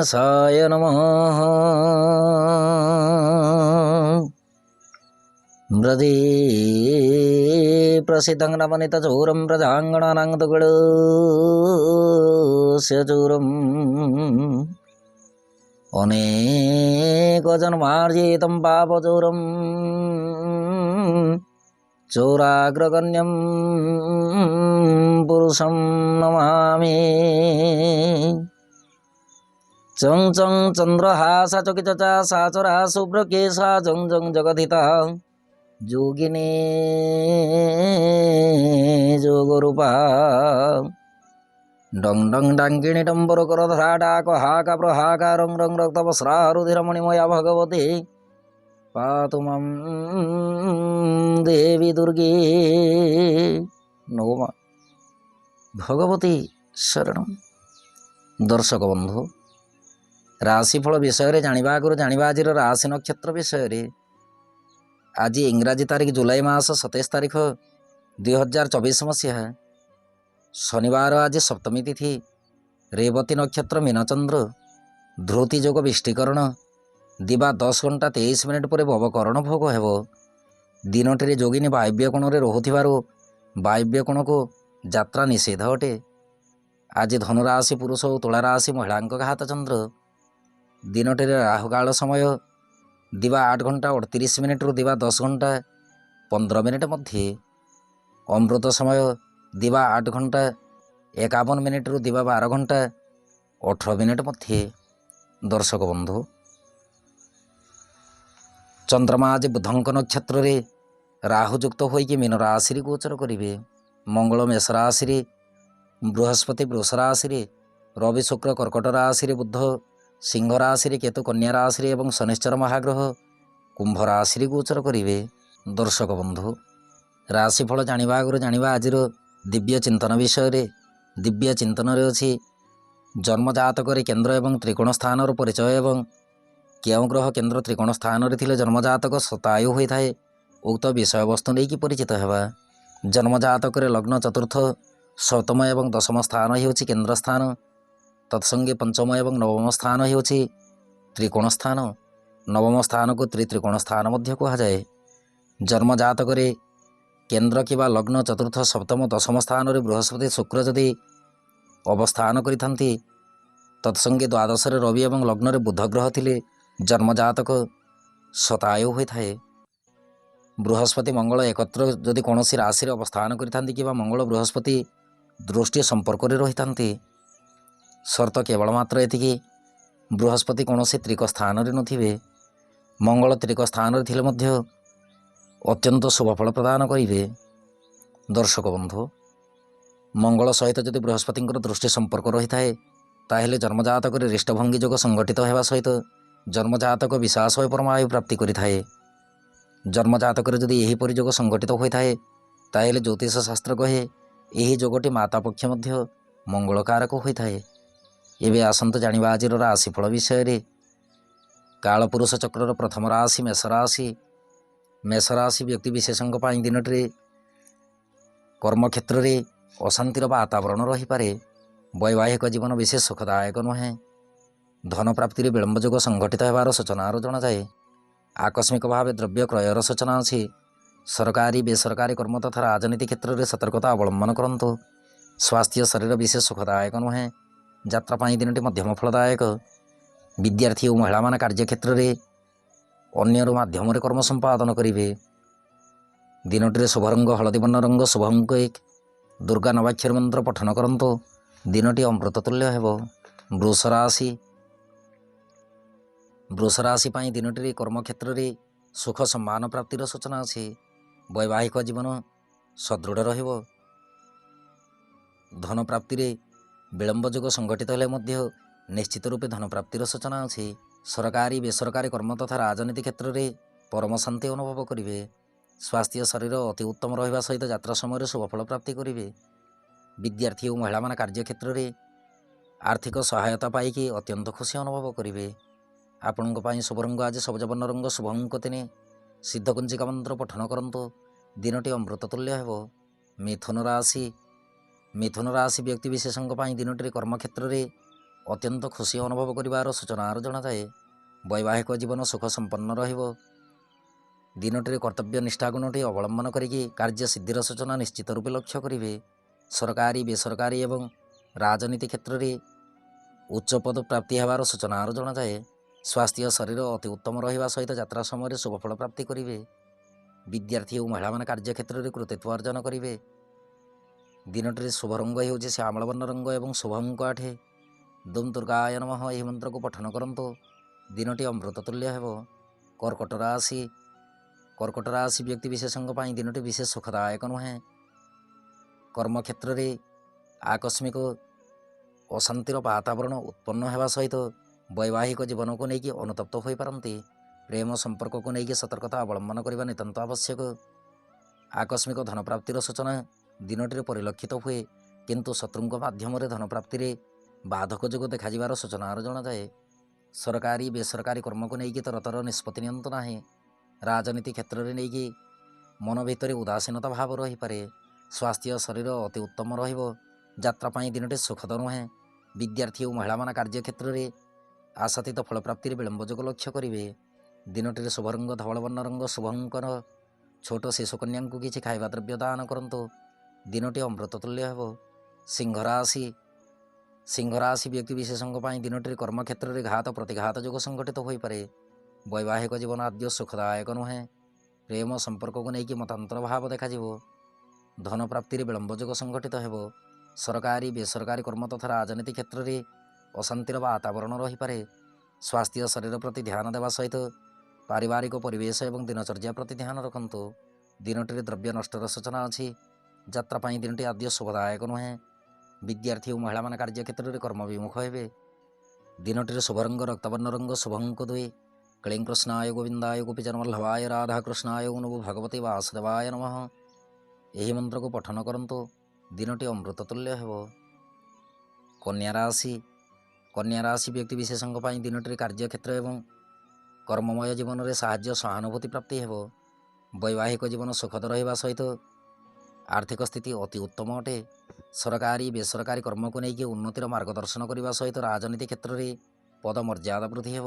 ଗଣେଶାୟ ନମଃ। ବ୍ରଜେ ପ୍ରସିଦ୍ଧଂ ନବନୀତଚୌରं ପ୍ରଜାଙ୍ଗଣାନାं ତୁଗଳस्य ଚୌରम् ଅନେକ ଜନ୍ମାର୍ଜିतं ପାପଚୌରं ଚୌରାଗ୍ରଗଣ୍ୟं ପୁରୁଷं ନମାମି। ଚଂ ଚଂ ଚନ୍ଦ୍ରହାସା ଚକିଚଚା ସାଚରା ଶୁଭ୍ରକେଶା ଜଂ ଜଂ ଜଗଧିତା ଯୋଗିନୀ ଯୋଗରୂପା। ଡଂ ଡଂ ଡାଙ୍ଗିଣୀ ଡମ୍ବର କର ଧରା ଡାକ ହାକା ପ୍ରହାକା ରଂ ରଂ ରକ୍ତବସ୍ରା ରୁଧିରମଣିମୟା ଭଗବତୀ ପାତୁ ମାಂ ଦେବୀ ଦୁର୍ଗେ। ନମୋ ଭଗବତୀ ଶରଣ। ଦର୍ଶକ ବନ୍ଧୁ, ରାଶିଫଳ ବିଷୟରେ ଜାଣିବା ଆଗରୁ ଜାଣିବା ଆଜିର ରାଶି ନକ୍ଷତ୍ର ବିଷୟରେ। ଆଜି ଇଂରାଜୀ ତାରିଖ ଜୁଲାଇ ମାସ 27 ତାରିଖ 2024 ମସିହା ଶନିବାର। ଆଜି ସପ୍ତମୀ ତିଥି, ରେବତୀ ନକ୍ଷତ୍ର, ମୀନଚନ୍ଦ୍ର, ଧୃତି ଯୋଗ, ବିଷ୍ଟିକରଣ। ଦିବା 10 ଘଣ୍ଟା 23 ମିନିଟ୍ ପରେ ଭବକରଣ ଭୋଗ ହେବ। ଦିନଟିରେ ଯୋଗିନୀ ବାୟବ୍ୟ କୋଣରେ ରହୁଥିବାରୁ ବାୟବ୍ୟ କୋଣକୁ ଯାତ୍ରା ନିଷେଧ ଅଟେ। ଆଜି ଧନୁରାଶି ପୁରୁଷ ଓ ତୁଳାରାଶି ମହିଳାଙ୍କ ଘାତ ଚନ୍ଦ୍ର। ଦିନଟିରେ ରାହୁକାଳ ସମୟ ଦିବା 8 ଘଣ୍ଟା 38 ମିନିଟ୍ରୁ ଦିବା 10 ଘଣ୍ଟା 15 ମିନିଟ୍ ମଧ୍ୟେ। ଅମୃତ ସମୟ ଦିବା 8 ଘଣ୍ଟା 51 ମିନିଟ୍ରୁ ଦିବା 12 ଘଣ୍ଟା 18 ମିନିଟ୍ ମଧ୍ୟେ। ଦର୍ଶକ ବନ୍ଧୁ, ଚନ୍ଦ୍ରମା ଆଜି ବୁଧଙ୍କ ନକ୍ଷତ୍ରରେ ରାହୁଯୁକ୍ତ ହୋଇକି ମୀନ ରାଶିରେ ଗୋଚର କରିବେ। ମଙ୍ଗଳ ମେଷ ରାଶିରେ, ବୃହସ୍ପତି ବୃଷ ରାଶିରେ, ରବି ଶୁକ୍ର କର୍କଟ ରାଶିରେ, ବୁଧ ସିଂହ ରାଶିରେ, କେତୁ କନ୍ୟା ରାଶିରେ ଏବଂ ଶନିଶ୍ଚର ମହାଗ୍ରହ କୁମ୍ଭ ରାଶିରେ ଗୋଚର କରିବେ। ଦର୍ଶକ ବନ୍ଧୁ, ରାଶିଫଳ ଜାଣିବା ଆଗରୁ ଜାଣିବା ଆଜିର ଦିବ୍ୟ ଚିନ୍ତନ ବିଷୟରେ। ଦିବ୍ୟ ଚିନ୍ତନରେ ଅଛି ଜନ୍ମଜାତକରେ କେନ୍ଦ୍ର ଏବଂ ତ୍ରିକୋଣ ସ୍ଥାନର ପରିଚୟ ଏବଂ କେଉଁ ଗ୍ରହ କେନ୍ଦ୍ର ତ୍ରିକୋଣ ସ୍ଥାନରେ ଥିଲେ ଜନ୍ମଜାତକ ଶତାୟୁ ହୋଇଥାଏ, ଉକ୍ତ ବିଷୟବସ୍ତୁ ନେଇକି ପରିଚିତ ହେବା। ଜନ୍ମଜାତକରେ ଲଗ୍ନ, ଚତୁର୍ଥ, ସପ୍ତମ ଏବଂ ଦଶମ ସ୍ଥାନ ହେଉଛି କେନ୍ଦ୍ର ସ୍ଥାନ। ତତ୍ସଙ୍ଗେ ପଞ୍ଚମ ଏବଂ ନବମ ସ୍ଥାନ ହେଉଛି ତ୍ରିକୋଣ ସ୍ଥାନ। ନବମ ସ୍ଥାନକୁ ତ୍ରିତ୍ରିକୋଣ ସ୍ଥାନ ମଧ୍ୟ କୁହାଯାଏ। ଜନ୍ମଜାତକରେ କେନ୍ଦ୍ର କିମ୍ବା ଲଗ୍ନ, ଚତୁର୍ଥ, ସପ୍ତମ, ଦଶମ ସ୍ଥାନରେ ବୃହସ୍ପତି ଶୁକ୍ର ଯଦି ଅବସ୍ଥାନ କରିଥାନ୍ତି, ତତ୍ସଙ୍ଗେ ଦ୍ୱାଦଶରେ ରବି ଏବଂ ଲଗ୍ନରେ ବୁଧ ଗ୍ରହ ଥିଲେ ଜନ୍ମଜାତକ ଶତାୟୁ ହୋଇଥାଏ। ବୃହସ୍ପତି ମଙ୍ଗଳ ଏକତ୍ର ଯଦି କୌଣସି ରାଶିରେ ଅବସ୍ଥାନ କରିଥାନ୍ତି କିମ୍ବା ମଙ୍ଗଳ ବୃହସ୍ପତି ଦୃଷ୍ଟି ସମ୍ପର୍କରେ ରହିଥାନ୍ତି, ସର୍ତ୍ତ କେବଳ ମାତ୍ର ଏତିକି, ବୃହସ୍ପତି କୌଣସି ତ୍ରିକ ସ୍ଥାନରେ ନଥିବେ, ମଙ୍ଗଳ ତ୍ରିକ ସ୍ଥାନରେ ଥିଲେ ମଧ୍ୟ ଅତ୍ୟନ୍ତ ଶୁଭଫଳ ପ୍ରଦାନ କରିବେ। ଦର୍ଶକ ବନ୍ଧୁ, ମଙ୍ଗଳ ସହିତ ଯଦି ବୃହସ୍ପତିଙ୍କର ଦୃଷ୍ଟି ସମ୍ପର୍କ ରହିଥାଏ, ତାହେଲେ ଜନ୍ମଜାତକରେ ରିଷ୍ଟଭଙ୍ଗୀ ଯୋଗ ସଂଗଠିତ ହେବା ସହିତ ଜନ୍ମଜାତକ ବିଶ୍ୱାସ ପରମାୟୁ ପ୍ରାପ୍ତି କରିଥାଏ। ଜନ୍ମଜାତକରେ ଯଦି ଏହିପରି ଯୋଗ ସଂଗଠିତ ହୋଇଥାଏ, ତାହେଲେ ଜ୍ୟୋତିଷ ଶାସ୍ତ୍ର କହେ ଏହି ଯୋଗଟି ମାତା ପକ୍ଷ ମଧ୍ୟ ମଙ୍ଗଳକାରକ ହୋଇଥାଏ। ଏବେ ଆସନ୍ତୁ ଜାଣିବା ଆଜିର ରାଶିଫଳ ବିଷୟରେ। କାଳପୁରୁଷ ଚକ୍ରର ପ୍ରଥମ ରାଶି ମେଷ ରାଶି। ମେଷ ରାଶି ବ୍ୟକ୍ତି ବିଶେଷଙ୍କ ପାଇଁ ଦିନଟିରେ କର୍ମକ୍ଷେତ୍ରରେ ଅଶାନ୍ତିର ବାତାବରଣ ରହିପାରେ। ବୈବାହିକ ଜୀବନ ବିଶେଷ ସୁଖଦାୟକ ନୁହେଁ। ଧନ ପ୍ରାପ୍ତିରେ ବିଳମ୍ବ ଯୋଗ ସଂଘଟିତ ହେବାର ସୂଚନାରୁ ଜଣାଯାଏ। ଆକସ୍ମିକ ଭାବେ ଦ୍ରବ୍ୟ କ୍ରୟର ସୂଚନା ଅଛି। ସରକାରୀ ବେସରକାରୀ କର୍ମ ତଥା ରାଜନୀତି କ୍ଷେତ୍ରରେ ସତର୍କତା ଅବଲମ୍ବନ କରନ୍ତୁ। ସ୍ୱାସ୍ଥ୍ୟ ଶରୀର ବିଶେଷ ସୁଖଦାୟକ ନୁହେଁ। ଯାତ୍ରା ପାଇଁ ଦିନଟି ମଧ୍ୟମ ଫଳଦାୟକ। ବିଦ୍ୟାର୍ଥୀ ଓ ମହିଳାମାନେ କାର୍ଯ୍ୟକ୍ଷେତ୍ରରେ ଅନ୍ୟର ମାଧ୍ୟମରେ କର୍ମ ସମ୍ପାଦନ କରିବେ। ଦିନଟିରେ ଶୁଭ ରଙ୍ଗ ହଳଦୀ ବର୍ଣ୍ଣ ରଙ୍ଗ, ଶୁଭ ଅଙ୍କ 1। ଦୁର୍ଗା ନବାକ୍ଷର ମନ୍ତ୍ର ପଠନ କରନ୍ତୁ। ଦିନଟି ଅମୃତ ତୁଲ୍ୟ ହେବ। ବୃଷ ରାଶି। ବୃଷ ରାଶି ପାଇଁ ଦିନଟିରେ କର୍ମକ୍ଷେତ୍ରରେ ସୁଖ ସମ୍ମାନ ପ୍ରାପ୍ତିର ସୂଚନା ଅଛି। ବୈବାହିକ ଜୀବନ ସୁଦୃଢ଼ ରହିବ। ଧନ ପ୍ରାପ୍ତିରେ ବିଳମ୍ବ ଯୋଗ ସଂଘଟିତ ହେଲେ ମଧ୍ୟ ନିଶ୍ଚିତ ରୂପେ ଧନ ପ୍ରାପ୍ତିର ସୂଚନା ଅଛି। ସରକାରୀ ବେସରକାରୀ କର୍ମ ତଥା ରାଜନୀତି କ୍ଷେତ୍ରରେ ପରମ ଶାନ୍ତି ଅନୁଭବ କରିବେ। ସ୍ୱାସ୍ଥ୍ୟ ଶରୀର ଅତି ଉତ୍ତମ ରହିବା ସହିତ ଯାତ୍ରା ସମୟରେ ଶୁଭଫଳ ପ୍ରାପ୍ତି କରିବେ। ବିଦ୍ୟାର୍ଥୀ ଓ ମହିଳାମାନେ କାର୍ଯ୍ୟକ୍ଷେତ୍ରରେ ଆର୍ଥିକ ସହାୟତା ପାଇକି ଅତ୍ୟନ୍ତ ଖୁସି ଅନୁଭବ କରିବେ। ଆପଣଙ୍କ ପାଇଁ ଶୁଭ ରଙ୍ଗ ଆଜି ସବୁଜ ବର୍ଣ୍ଣ ରଙ୍ଗ, ଶୁଭ ଅଙ୍କ 3। ସିଦ୍ଧକୁଞ୍ଜିକା ମନ୍ତ୍ର ପଠନ କରନ୍ତୁ। ଦିନଟି ଅମୃତ ତୁଲ୍ୟ ହେବ। ମିଥୁନ ରାଶି। ମିଥୁନ ରାଶି ବ୍ୟକ୍ତି ବିଶେଷଙ୍କ ପାଇଁ ଦିନଟିରେ କର୍ମକ୍ଷେତ୍ରରେ ଅତ୍ୟନ୍ତ ଖୁସି ଅନୁଭବ କରିବାର ସୂଚନାର ଜଣାଯାଏ। ବୈବାହିକ ଜୀବନ ସୁଖ ସମ୍ପନ୍ନ ରହିବ। ଦିନଟିରେ କର୍ତ୍ତବ୍ୟ ନିଷ୍ଠା ଗୁଣଟି ଅବଲମ୍ବନ କରିକି କାର୍ଯ୍ୟ ସିଦ୍ଧିର ସୂଚନା ନିଶ୍ଚିତ ରୂପେ ଲକ୍ଷ୍ୟ କରିବେ। ସରକାରୀ, ବେସରକାରୀ ଏବଂ ରାଜନୀତି କ୍ଷେତ୍ରରେ ଉଚ୍ଚ ପଦ ପ୍ରାପ୍ତି ହେବାର ସୂଚନାର ଜଣାଯାଏ। ସ୍ୱାସ୍ଥ୍ୟ ଶରୀର ଅତି ଉତ୍ତମ ରହିବା ସହିତ ଯାତ୍ରା ସମୟରେ ଶୁଭଫଳ ପ୍ରାପ୍ତି କରିବେ। ବିଦ୍ୟାର୍ଥୀ ଓ ମହିଳାମାନେ କାର୍ଯ୍ୟକ୍ଷେତ୍ରରେ କୃତିତ୍ୱ ଅର୍ଜନ କରିବେ। ଦିନଟିରେ ଶୁଭ ରଙ୍ଗ ହେଉଛି ଶ୍ୟାମଳ ବର୍ଣ୍ଣ ରଙ୍ଗ ଏବଂ ଶୁଭ ଅଙ୍କ 8। ଦୁମ୍ ଦୁର୍ଗାୟ ନମଃ ଏହି ମନ୍ତ୍ରକୁ ପଠନ କରନ୍ତୁ। ଦିନଟି ଅମୃତ ତୁଲ୍ୟ ହେବ। କର୍କଟ ରାଶି। କର୍କଟ ରାଶି ବ୍ୟକ୍ତି ବିଶେଷଙ୍କ ପାଇଁ ଦିନଟି ବିଶେଷ ସୁଖଦାୟକ ନୁହେଁ। କର୍ମକ୍ଷେତ୍ରରେ ଆକସ୍ମିକ ଅଶାନ୍ତିର ବାତାବରଣ ଉତ୍ପନ୍ନ ହେବା ସହିତ ବୈବାହିକ ଜୀବନକୁ ନେଇକି ଅନୁତପ୍ତ ହୋଇପାରନ୍ତି। ପ୍ରେମ ସମ୍ପର୍କକୁ ନେଇକି ସତର୍କତା ଅବଲମ୍ବନ କରିବା ନିତାନ୍ତ ଆବଶ୍ୟକ। ଆକସ୍ମିକ ଧନପ୍ରାପ୍ତିର ସୂଚନା ଦିନଟିରେ ପରିଲକ୍ଷିତ ହୁଏ, କିନ୍ତୁ ଶତ୍ରୁଙ୍କ ମାଧ୍ୟମରେ ଧନପ୍ରାପ୍ତିରେ ବାଧକ ଯୋଗ ଦେଖାଯିବାର ସୂଚନାର ଜଣାଯାଏ। ସରକାରୀ, ବେସରକାରୀ କର୍ମକୁ ନେଇକି ତରତର ନିଷ୍ପତ୍ତି ନିଅନ୍ତୁ ନାହିଁ। ରାଜନୀତି କ୍ଷେତ୍ରରେ ନେଇକି ମନ ଭିତରେ ଉଦାସୀନତା ଭାବ ରହିପାରେ। ସ୍ୱାସ୍ଥ୍ୟ ଶରୀର ଅତି ଉତ୍ତମ ରହିବ। ଯାତ୍ରା ପାଇଁ ଦିନଟି ସୁଖଦ ନୁହେଁ। ବିଦ୍ୟାର୍ଥୀ ଓ ମହିଳାମାନେ କାର୍ଯ୍ୟକ୍ଷେତ୍ରରେ ଆଶାତୀତ ଫଳପ୍ରାପ୍ତିରେ ବିଳମ୍ବ ଯୋଗ ଲକ୍ଷ୍ୟ କରିବେ। ଦିନଟିରେ ଶୁଭ ରଙ୍ଗ ଧବଳ ବର୍ଣ୍ଣ ରଙ୍ଗ, ଶୁଭଙ୍କର ଛୋଟ ଶିଶୁକନ୍ୟାଙ୍କୁ କିଛି ଖାଇବା ଦ୍ରବ୍ୟ ଦାନ କରନ୍ତୁ। ଦିନଟି ଅମୃତ ତୁଲ୍ୟ ହେବ। ସିଂହରାଶି। ସିଂହରାଶି ବ୍ୟକ୍ତି ବିଶେଷଙ୍କ ପାଇଁ ଦିନଟିରେ କର୍ମକ୍ଷେତ୍ରରେ ଘାତ ପ୍ରତିଘାତ ଯୋଗ ସଂଘଟିତ ହୋଇପାରେ। ବୈବାହିକ ଜୀବନ ଆଦ୍ୟ ସୁଖଦାୟକ ନୁହେଁ। ପ୍ରେମ ସମ୍ପର୍କକୁ ନେଇକି ମତାନ୍ତର ଭାବ ଦେଖାଯିବ। ଧନ ପ୍ରାପ୍ତିରେ ବିଳମ୍ବ ଯୋଗ ସଂଘଟିତ ହେବ। ସରକାରୀ, ବେସରକାରୀ କର୍ମ ତଥା ରାଜନୀତି କ୍ଷେତ୍ରରେ ଅଶାନ୍ତିର ବାତାବରଣ ରହିପାରେ। ସ୍ୱାସ୍ଥ୍ୟ ଶରୀର ପ୍ରତି ଧ୍ୟାନ ଦେବା ସହିତ ପାରିବାରିକ ପରିବେଶ ଏବଂ ଦିନଚର୍ଯ୍ୟା ପ୍ରତି ଧ୍ୟାନ ରଖନ୍ତୁ। ଦିନଟିରେ ଦ୍ରବ୍ୟ ନଷ୍ଟର ସୂଚନା ଅଛି। ଯାତ୍ରା ପାଇଁ ଦିନଟି ଆଦ୍ୟ ଶୁଭଦାୟକ ନୁହେଁ। ବିଦ୍ୟାର୍ଥୀ ଓ ମହିଳାମାନେ କାର୍ଯ୍ୟକ୍ଷେତ୍ରରେ କର୍ମ ବିମୁଖ ହେବେ। ଦିନଟିରେ ଶୁଭରଙ୍ଗ ରକ୍ତବର୍ଣ୍ଣ ରଙ୍ଗ, ଶୁଭଙ୍କ 2। କ୍ଳୀଂ କୃଷ୍ଣାୟ ଗୋବିନ୍ଦାୟ ଗୋପୀଜନବଲ୍ଲଭାୟ ରାଧାକୃଷ୍ଣାୟ ନମୋ ଭଗବତୀ ବାସୁଦେବାୟ ନମଃ ଏହି ମନ୍ତ୍ରକୁ ପଠନ କରନ୍ତୁ। ଦିନଟି ଅମୃତ ତୁଲ୍ୟ ହେବ। କନ୍ୟା ରାଶି। କନ୍ୟା ରାଶି ବ୍ୟକ୍ତି ବିଶେଷଙ୍କ ପାଇଁ ଦିନଟିରେ କାର୍ଯ୍ୟକ୍ଷେତ୍ର ଏବଂ କର୍ମମୟ ଜୀବନରେ ସାହାଯ୍ୟ ସହାନୁଭୂତି ପ୍ରାପ୍ତି ହେବ। ବୈବାହିକ ଜୀବନ ସୁଖଦ ରହିବା ସହିତ ଆର୍ଥିକ ସ୍ଥିତି ଅତି ଉତ୍ତମ ଅଟେ। ସରକାରୀ, ବେସରକାରୀ କର୍ମକୁ ନେଇକି ଉନ୍ନତିର ମାର୍ଗଦର୍ଶନ କରିବା ସହିତ ରାଜନୀତି କ୍ଷେତ୍ରରେ ପଦ ମର୍ଯ୍ୟାଦା ବୃଦ୍ଧି ହେବ।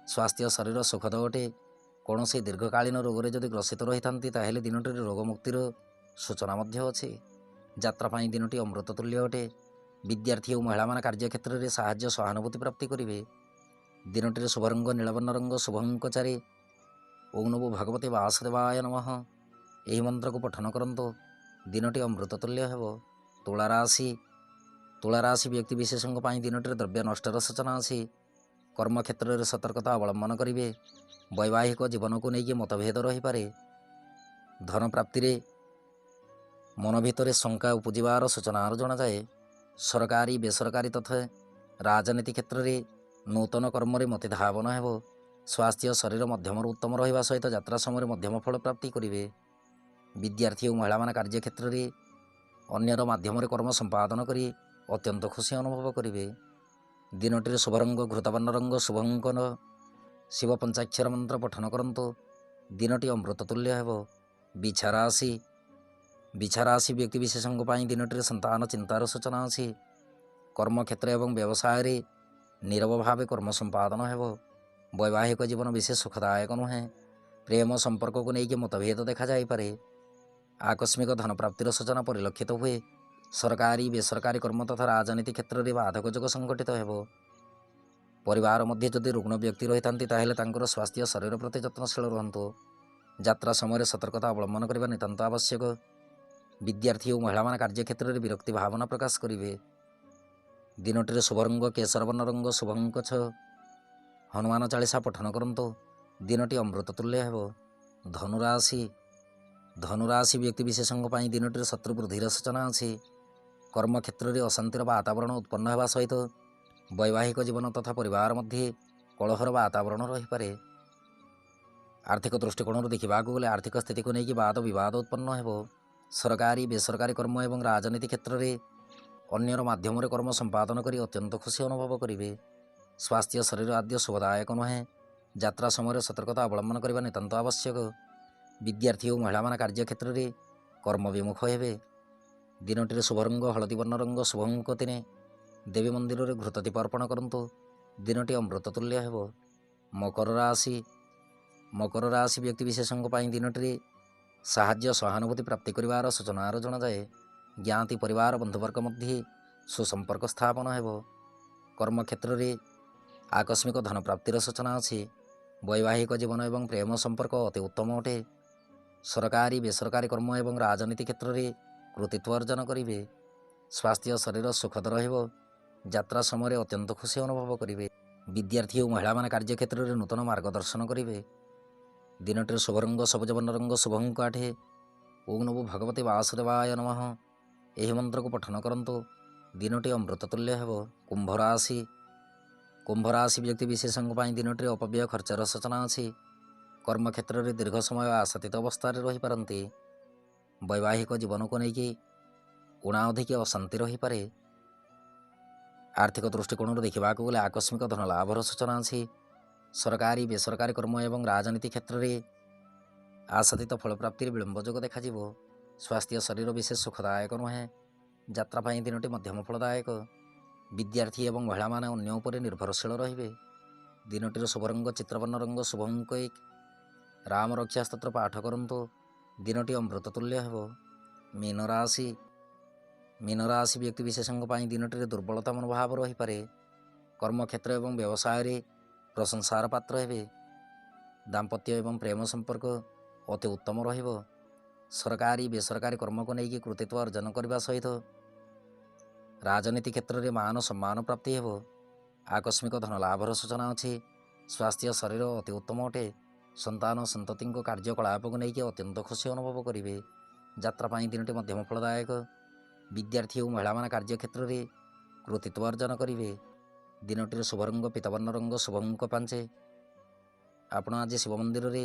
ସ୍ୱାସ୍ଥ୍ୟ ଶରୀର ସୁଖଦ ଅଟେ। କୌଣସି ଦୀର୍ଘକାଳୀନ ରୋଗରେ ଯଦି ଗ୍ରସିତ ରହିଥାନ୍ତି, ତାହେଲେ ଦିନଟିରେ ରୋଗମୁକ୍ତିର ସୂଚନା ମଧ୍ୟ ଅଛି। ଯାତ୍ରା ପାଇଁ ଦିନଟି ଅମୃତ ତୁଲ୍ୟ ଅଟେ। ବିଦ୍ୟାର୍ଥୀ ଓ ମହିଳାମାନେ କାର୍ଯ୍ୟକ୍ଷେତ୍ରରେ ସାହାଯ୍ୟ ସହାନୁଭୂତି ପ୍ରାପ୍ତି କରିବେ। ଦିନଟିରେ ଶୁଭରଙ୍ଗ ନୀଳବର୍ଣ୍ଣ ରଙ୍ଗ, ଶୁଭଙ୍କ 4। ଓଁ ନମୋ ଭଗବତେ ବାସୁଦେବାୟ ନମଃ ଏହି ମନ୍ତ୍ରକୁ ପଠନ କରନ୍ତୁ। ଦିନଟି ଅମୃତ ତୁଲ୍ୟ ହେବ। ତୁଳା ରାଶି। ତୁଳା ରାଶି ବ୍ୟକ୍ତି ବିଶେଷଙ୍କ ପାଇଁ ଦିନଟିରେ ଦ୍ରବ୍ୟ ନଷ୍ଟର ସୂଚନା ଅଛି। କର୍ମକ୍ଷେତ୍ରରେ ସତର୍କତା ଅବଲମ୍ବନ କରିବେ। ବୈବାହିକ ଜୀବନକୁ ନେଇକି ମତଭେଦ ରହିପାରେ। ଧନ ପ୍ରାପ୍ତିରେ ମନ ଭିତରେ ଶଙ୍କା ଉପୁଜିବାର ସୂଚନାର ଜଣାଯାଏ। ସରକାରୀ, ବେସରକାରୀ ତଥା ରାଜନୀତି କ୍ଷେତ୍ରରେ ନୂତନ କର୍ମରେ ମତି ଧାବନ ହେବ। ସ୍ୱାସ୍ଥ୍ୟ ଶରୀର ମଧ୍ୟମରୁ ଉତ୍ତମ ରହିବା ସହିତ ଯାତ୍ରା ସମୟରେ ମଧ୍ୟମ ଫଳ ପ୍ରାପ୍ତି କରିବେ। ବିଦ୍ୟାର୍ଥୀ ଓ ମହିଳାମାନେ କାର୍ଯ୍ୟକ୍ଷେତ୍ରରେ ଅନ୍ୟର ମାଧ୍ୟମରେ କର୍ମ ସମ୍ପାଦନ କରି ଅତ୍ୟନ୍ତ ଖୁସି ଅନୁଭବ କରିବେ। ଦିନଟିରେ ଶୁଭରଙ୍ଗ ଘୃତବର୍ଣ୍ଣ ରଙ୍ଗ, ଶୁଭଙ୍କର ଶିବ ପଞ୍ଚାକ୍ଷର ମନ୍ତ୍ର ପଠନ କରନ୍ତୁ। ଦିନଟି ଅମୃତ ତୁଲ୍ୟ ହେବ। ବିଛା ରାଶି। ବିଛା ରାଶି ବ୍ୟକ୍ତି ବିଶେଷଙ୍କ ପାଇଁ ଦିନଟିରେ ସନ୍ତାନ ଚିନ୍ତାର ସୂଚନା ଅଛି। କର୍ମକ୍ଷେତ୍ର ଏବଂ ବ୍ୟବସାୟରେ ନିରବ ଭାବେ କର୍ମ ସମ୍ପାଦନ ହେବ। ବୈବାହିକ ଜୀବନ ବିଶେଷ ସୁଖଦାୟକ ନୁହେଁ। ପ୍ରେମ ସମ୍ପର୍କକୁ ନେଇକି ମତଭେଦ ଦେଖାଯାଇପାରେ। ଆକସ୍ମିକ ଧନପ୍ରାପ୍ତିର ସୂଚନା ପରିଲକ୍ଷିତ ହୁଏ। ସରକାରୀ, ବେସରକାରୀ କର୍ମ ତଥା ରାଜନୀତି କ୍ଷେତ୍ରରେ ବାଧକ ଯୋଗ ସଂଘଟିତ ହେବ। ପରିବାର ମଧ୍ୟ ଯଦି ରୁଗ୍ଣ ବ୍ୟକ୍ତି ରହିଥାନ୍ତି, ତାହେଲେ ତାଙ୍କର ସ୍ୱାସ୍ଥ୍ୟ ଶରୀର ପ୍ରତି ଯତ୍ନଶୀଳ ରୁହନ୍ତୁ। ଯାତ୍ରା ସମୟରେ ସତର୍କତା ଅବଲମ୍ବନ କରିବା ନିତାନ୍ତ ଆବଶ୍ୟକ। ବିଦ୍ୟାର୍ଥୀ ଓ ମହିଳାମାନେ କାର୍ଯ୍ୟକ୍ଷେତ୍ରରେ ବିରକ୍ତି ଭାବନା ପ୍ରକାଶ କରିବେ। ଦିନଟିରେ ଶୁଭରଙ୍ଗ କେଶରବର୍ଣ୍ଣ ରଙ୍ଗ, ଶୁଭଙ୍କ 6। ହନୁମାନ ଚାଳିଶା ପଠନ କରନ୍ତୁ। ଦିନଟି ଅମୃତ ତୁଲ୍ୟ ହେବ। ଧନୁରାଶି। ଧନୁରାଶି ବ୍ୟକ୍ତି ବିଶେଷଙ୍କ ପାଇଁ ଦିନଟିରେ ଶତ୍ରୁ ବୃଦ୍ଧିର ସୂଚନା ଅଛି। କର୍ମକ୍ଷେତ୍ରରେ ଅଶାନ୍ତିର ବାତାବରଣ ଉତ୍ପନ୍ନ ହେବା ସହିତ ବୈବାହିକ ଜୀବନ ତଥା ପରିବାର ମଧ୍ୟରେ କଳହର ବାତାବରଣ ରହିପାରେ। ଆର୍ଥିକ ଦୃଷ୍ଟିକୋଣରୁ ଦେଖିବାକୁ ଗଲେ ଆର୍ଥିକ ସ୍ଥିତିକୁ ନେଇକି ବାଦ ବିବାଦ ଉତ୍ପନ୍ନ ହେବ। ସରକାରୀ, ବେସରକାରୀ କର୍ମ ଏବଂ ରାଜନୀତି କ୍ଷେତ୍ରରେ ଅନ୍ୟର ମାଧ୍ୟମରେ କର୍ମ ସମ୍ପାଦନ କରି ଅତ୍ୟନ୍ତ ଖୁସି ଅନୁଭବ କରିବେ। ସ୍ୱାସ୍ଥ୍ୟ ଶରୀର ଆଦ୍ୟ ଶୁଭଦାୟକ ନୁହେଁ। ଯାତ୍ରା ସମୟରେ ସତର୍କତା ଅବଲମ୍ବନ କରିବା ନିତାନ୍ତ ଆବଶ୍ୟକ। ବିଦ୍ୟାର୍ଥୀ ଓ ମହିଳାମାନେ କାର୍ଯ୍ୟକ୍ଷେତ୍ରରେ କର୍ମ ବିମୁଖ ହେବେ। ଦିନଟିରେ ଶୁଭରଙ୍ଗ ହଳଦୀ ବର୍ଣ୍ଣ ରଙ୍ଗ, ଶୁଭଙ୍କ 3। ଦେବୀ ମନ୍ଦିରରେ ଘୃତ ଦୀପ ଅର୍ପଣ କରନ୍ତୁ। ଦିନଟି ଅମୃତ ତୁଲ୍ୟ ହେବ। ମକର ରାଶି। ମକର ରାଶି ବ୍ୟକ୍ତିବିଶେଷଙ୍କ ପାଇଁ ଦିନଟିରେ ସାହାଯ୍ୟ ସହାନୁଭୂତି ପ୍ରାପ୍ତି କରିବାର ସୂଚନାର ଜଣାଯାଏ। ଜ୍ଞାତି ପରିବାର ବନ୍ଧୁବର୍ଗ ମଧ୍ୟରେ ସୁସମ୍ପର୍କ ସ୍ଥାପନ ହେବ। କର୍ମକ୍ଷେତ୍ରରେ ଆକସ୍ମିକ ଧନ ପ୍ରାପ୍ତିର ସୂଚନା ଅଛି। ବୈବାହିକ ଜୀବନ ଏବଂ ପ୍ରେମ ସମ୍ପର୍କ ଅତି ଉତ୍ତମ ଅଟେ। ସରକାରୀ ବେସରକାରୀ କର୍ମ ଏବଂ ରାଜନୀତି କ୍ଷେତ୍ରରେ କୃତିତ୍ୱ ଅର୍ଜନ କରିବେ। ସ୍ୱାସ୍ଥ୍ୟ ଶରୀର ସୁଖଦ ରହିବ। ଯାତ୍ରା ସମୟରେ ଅତ୍ୟନ୍ତ ଖୁସି ଅନୁଭବ କରିବେ। ବିଦ୍ୟାର୍ଥୀ ଓ ମହିଳାମାନେ କାର୍ଯ୍ୟକ୍ଷେତ୍ରରେ ନୂତନ ମାର୍ଗଦର୍ଶନ କରିବେ। ଦିନଟିର ଶୁଭ ରଙ୍ଗ ସବୁଜ ବର୍ଣ୍ଣ ରଙ୍ଗ, ଶୁଭଙ୍କ 8। ଓଁ ନମୋ ଭଗବତେ ବାସୁଦେବାୟ ନମଃ, ଏହି ମନ୍ତ୍ରକୁ ପଠନ କରନ୍ତୁ। ଦିନଟି ଅମୃତ ତୁଲ୍ୟ ହେବ। କୁମ୍ଭ ରାଶି। କୁମ୍ଭ ରାଶି ବ୍ୟକ୍ତି ବିଶେଷଙ୍କ ପାଇଁ ଦିନଟିରେ ଅପବ୍ୟୟ ଖର୍ଚ୍ଚର ସୂଚନା ଅଛି। କର୍ମକ୍ଷେତ୍ରରେ ଦୀର୍ଘ ସମୟ ଆଶାତୀତ ଅବସ୍ଥାରେ ରହିପାରନ୍ତି। ବୈବାହିକ ଜୀବନକୁ ନେଇକି ଊଣା ଅଧିକ ଅଶାନ୍ତି ରହିପାରେ। ଆର୍ଥିକ ଦୃଷ୍ଟିକୋଣରୁ ଦେଖିବାକୁ ଗଲେ ଆକସ୍ମିକ ଧନ ଲାଭର ସୂଚନା ଅଛି। ସରକାରୀ ବେସରକାରୀ କର୍ମ ଏବଂ ରାଜନୀତି କ୍ଷେତ୍ରରେ ଆଶାତୀତ ଫଳପ୍ରାପ୍ତିରେ ବିଳମ୍ବ ଯୋଗ ଦେଖାଯିବ। ସ୍ୱାସ୍ଥ୍ୟ ଶରୀର ବିଶେଷ ସୁଖଦାୟକ ନୁହେଁ। ଯାତ୍ରା ପାଇଁ ଦିନଟି ମଧ୍ୟମ ଫଳଦାୟକ। ବିଦ୍ୟାର୍ଥୀ ଏବଂ ମହିଳାମାନେ ଅନ୍ୟ ଉପରେ ନିର୍ଭରଶୀଳ ରହିବେ। ଦିନଟିର ଶୁଭ ରଙ୍ଗ ଚିତ୍ରବର୍ଣ୍ଣ ରଙ୍ଗ, ଶୁଭ ଅଙ୍କ 1। ରାମ ରକ୍ଷା ସ୍ତୋତ୍ର ପାଠ କରନ୍ତୁ। ଦିନଟି ଅମୃତ ତୁଲ୍ୟ ହେବ। ମୀନ ରାଶି। ମୀନ ରାଶି ବ୍ୟକ୍ତିବିଶେଷଙ୍କ ପାଇଁ ଦିନଟିରେ ଦୁର୍ବଳତା ମନୋଭାବ ରହିପାରେ। କର୍ମକ୍ଷେତ୍ର ଏବଂ ବ୍ୟବସାୟରେ ପ୍ରଶଂସାର ପାତ୍ର ହେବେ। ଦାମ୍ପତ୍ୟ ଏବଂ ପ୍ରେମ ସମ୍ପର୍କ ଅତି ଉତ୍ତମ ରହିବ। ସରକାରୀ ବେସରକାରୀ କର୍ମକୁ ନେଇକି କୃତିତ୍ୱ ଅର୍ଜନ କରିବା ସହିତ ରାଜନୀତି କ୍ଷେତ୍ରରେ ମାନ ସମ୍ମାନ ପ୍ରାପ୍ତି ହେବ। ଆକସ୍ମିକ ଧନ ଲାଭର ସୂଚନା ଅଛି। ସ୍ୱାସ୍ଥ୍ୟ ଶରୀର ଅତି ଉତ୍ତମ ଅଟେ। ସନ୍ତାନ ସନ୍ତତିଙ୍କ କାର୍ଯ୍ୟକଳାପକୁ ନେଇକି ଅତ୍ୟନ୍ତ ଖୁସି ଅନୁଭବ କରିବେ। ଯାତ୍ରା ପାଇଁ ଦିନଟି ମଧ୍ୟମ ଫଳଦାୟକ। ବିଦ୍ୟାର୍ଥୀ ଓ ମହିଳାମାନେ କାର୍ଯ୍ୟକ୍ଷେତ୍ରରେ କୃତିତ୍ୱ ଅର୍ଜନ କରିବେ। ଦିନଟିର ଶୁଭ ରଙ୍ଗ ପିତବର୍ଣ୍ଣ ରଙ୍ଗ, ଶୁଭ ଅଙ୍କ 5। ଆପଣ ଆଜି ଶିବ ମନ୍ଦିରରେ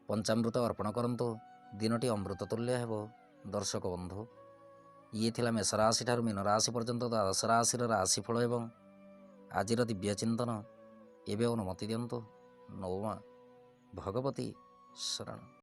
ପଞ୍ଚାମୃତ ଅର୍ପଣ କରନ୍ତୁ। ଦିନଟି ଅମୃତ ତୁଲ୍ୟ ହେବ। ଦର୍ଶକ ବନ୍ଧୁ, ଇଏ ଥିଲା ମେଷ ରାଶି ଠାରୁ ମୀନ ରାଶି ପର୍ଯ୍ୟନ୍ତ ଦ୍ୱାଦଶ ରାଶିର ରାଶିଫଳ ଏବଂ ଆଜିର ଦିବ୍ୟ ଚିନ୍ତନ। ଏବେ ଅନୁମତି ଦିଅନ୍ତୁ। ନୌମା ଭଗବତୀ ଶରଣ।